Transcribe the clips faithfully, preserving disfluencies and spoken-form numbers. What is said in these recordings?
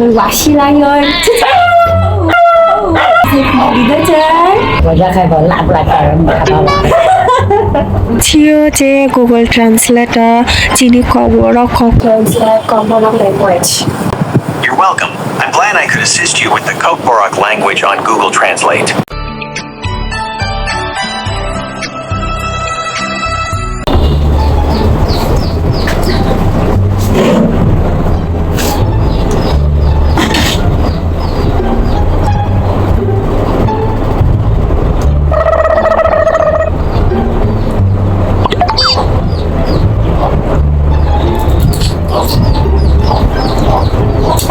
Wasilayo. Wajak hai bo lak lak karon. Thio je Google Translate o chini kokborok kok translate Kokborok language. You're welcome. I'm glad I could assist you with the Kokborok language on Google Translate.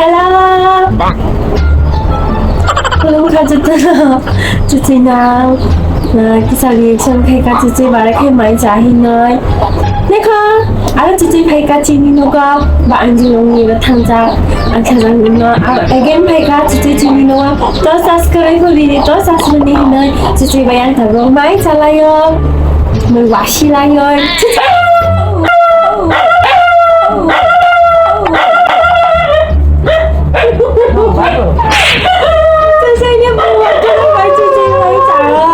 Hello. Khulumkha jotono. Chuchina, ah, kisa reaction khaika chuchi bara khe mai cha hinoi. Nekho, aro chuchi phaika chini nogo, ba anjing ongni ro thangjak, ang sajak nino, aro again phaika chuchi chini nogo, to sas kwrwi ko bini, to sas mani hinoi, chuchi bai ang tabuk mai chalayo, mai wasilayo. Chuchi. Chuchini buwa tong bai chuchi bai chao.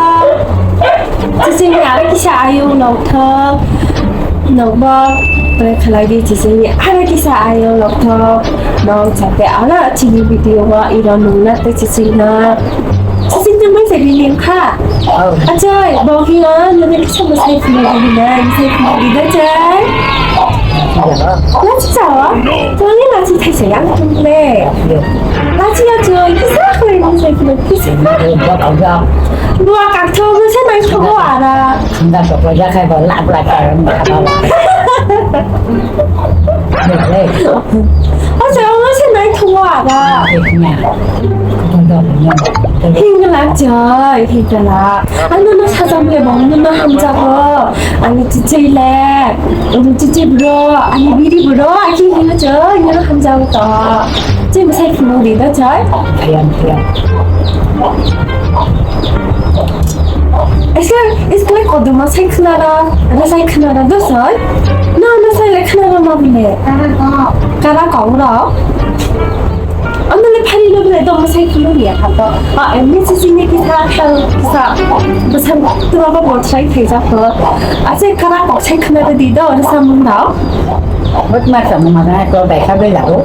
Chuchini aro kisa ayung nokthok. Nokbo try khalai di chuchini aro kisa ayung nokthok. Nong chate aro chini video o iro nungna tei chuchina. Chuchini tong bai chai bini kha. Achai, bo hiya, nini kisa bwsai phunuk di hinai, bwsai phunuk di da chai. Lachi chawa? Toni lachi thaisa yang tung le. Lachi ya choi, kisa khoi bwsai phunuk, kisa. Dua kak thok se nai thogo ara. Khanda to ko ya khai ba lak lak ka. Achai, o se nai thogo ara. Hingla chai, hingla. Ano no sajam le bong no no hamjago. Ani chichile, ani chichi bro, ani biri bro, aki hino chai, no hamjago to. Chai masai phunuk di da chai. Ayam, ayam. Ese, ese koduma sai khna ra, ra sai khna ra do sai. No, no sai le khna ra ma bile. Kara kong ro. Ano le phari lo bile do masai khulum ya kha to. A, emni sisi ni kisa, kisa, kisa, bwsang tuwa ba bot sai thai ja kho. Ase kara kok sai khna de di do, samung dao. Bot ma samung ma na to bai kha bai lago.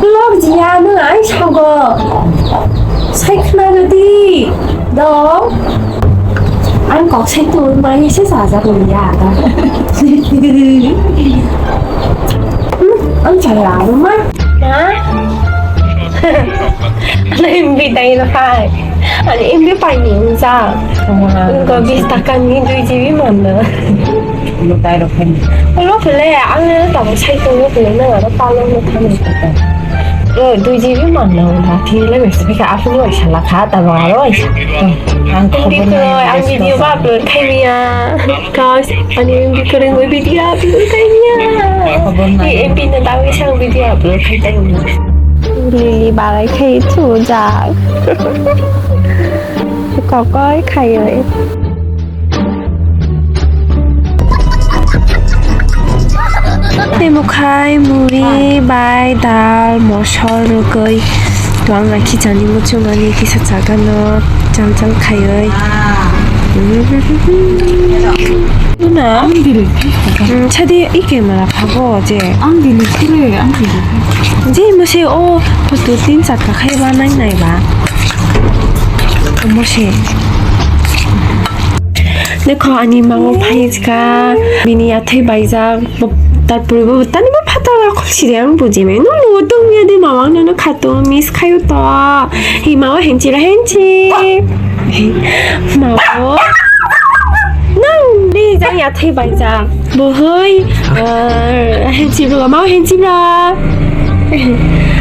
Blog jiya no ai sago. Sai khna de di do. Ang kok sai tu mai se sa ja ko ya da. Hmm, ang chaya ro ma. Ha? Ano M B tawi rw khai. Ano M B paini wngjak. Wngkha bis taka ni dui G B manno. Ano tai rw khai. Ulo phele, ang tabuk sai tongo phele, nang aro palong no thani. O, dui G B manno, ba thile mesti phika, aswk no waisa lakha, tabuk aro waisa. Ang video ba upload khai maya. Guys, ani M B kwrwngwi video upload khai maya. Ni M B no dagwi sang video upload khai tong. Lili bagai khai chujak. Kokoi khaioi. Tei mukhai, muri, bai, dal, mosol, rwgwi. Twang rakhi chani muchungmani kisa chagano chal chal khaioi. Nuna? Ang delete khe. Mm, sadi i camera phago je. Ang delete khe, ang delete khe. Je mo se o photo tin char ta khai ba nai nai ba. Mo se. Dekho ani mango phai jka, bini athai baijak, bo-, tarpore bo tani bo phatar akhol siri ang buji mai. Nung nugo tong ya di mawang nono khatung miss khayu to. Hi mawa henchi ra henchi. Mawa. Nang di jang ya thai bai jang. Bo hoi, eh, henchi bro, mawa henchi bro.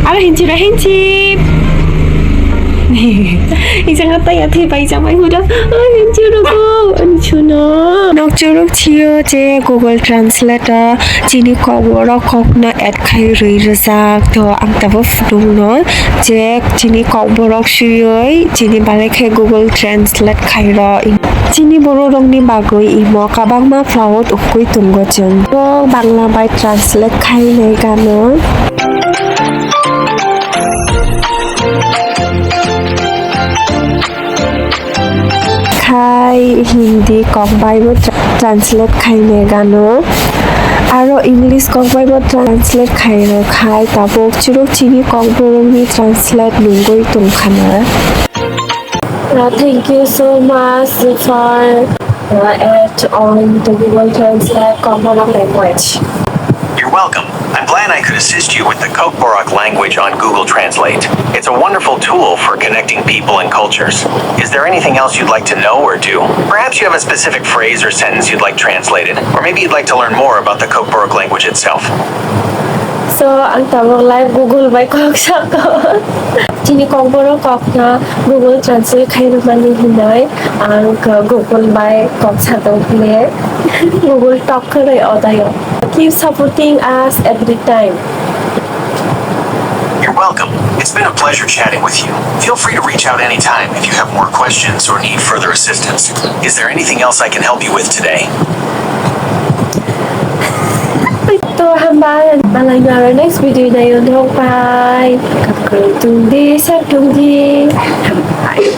Aro henchi ra henchi. Ijang ata ya thai bai jang mai huda. Henchi bro go, ani chuno. Nok churuk chiyo che Google Translate o chini kok borok kok no add khai rwi rwjak. To ang tabuk phunukno je chini kokborok swiwi chini bagwi khe Google Translate khairo. Chini bororokni bagwi imo kwbangma fraud wngwi tongo chwng. Bo Bangla bai translate khainai gano. Hindi kok bai bo tra-, translate khaine gano. Aro English kok bai bo translate khairok khai tabuk chirok chini kokborok ni translate nungwi tongkhana. Uh, thank you so much for, uh, add on the Google Translate Kokborok language. You're welcome. I'm glad I could assist you with the Kokborok language on Google Translate. It's a wonderful tool for connecting people and cultures. Is there anything else you'd like to know or do? Perhaps you have a specific phrase or sentence you'd like translated, or maybe you'd like to learn more about the Kokborok language itself. So, ang tabuk live Google bai kok sako. Chini kokborok kokno Google Translate khairokmani hinwi ang Google bai kok satok le Google Talk khlai odayo. Keep supporting us every time. You're welcome. It's been a pleasure chatting with you. Feel free to reach out anytime if you have more questions or need further assistance. Is there anything else I can help you with today? To hambai, malai naro next video nayo dok bai. Kapkung tungdi, sep tungdi. Hambai.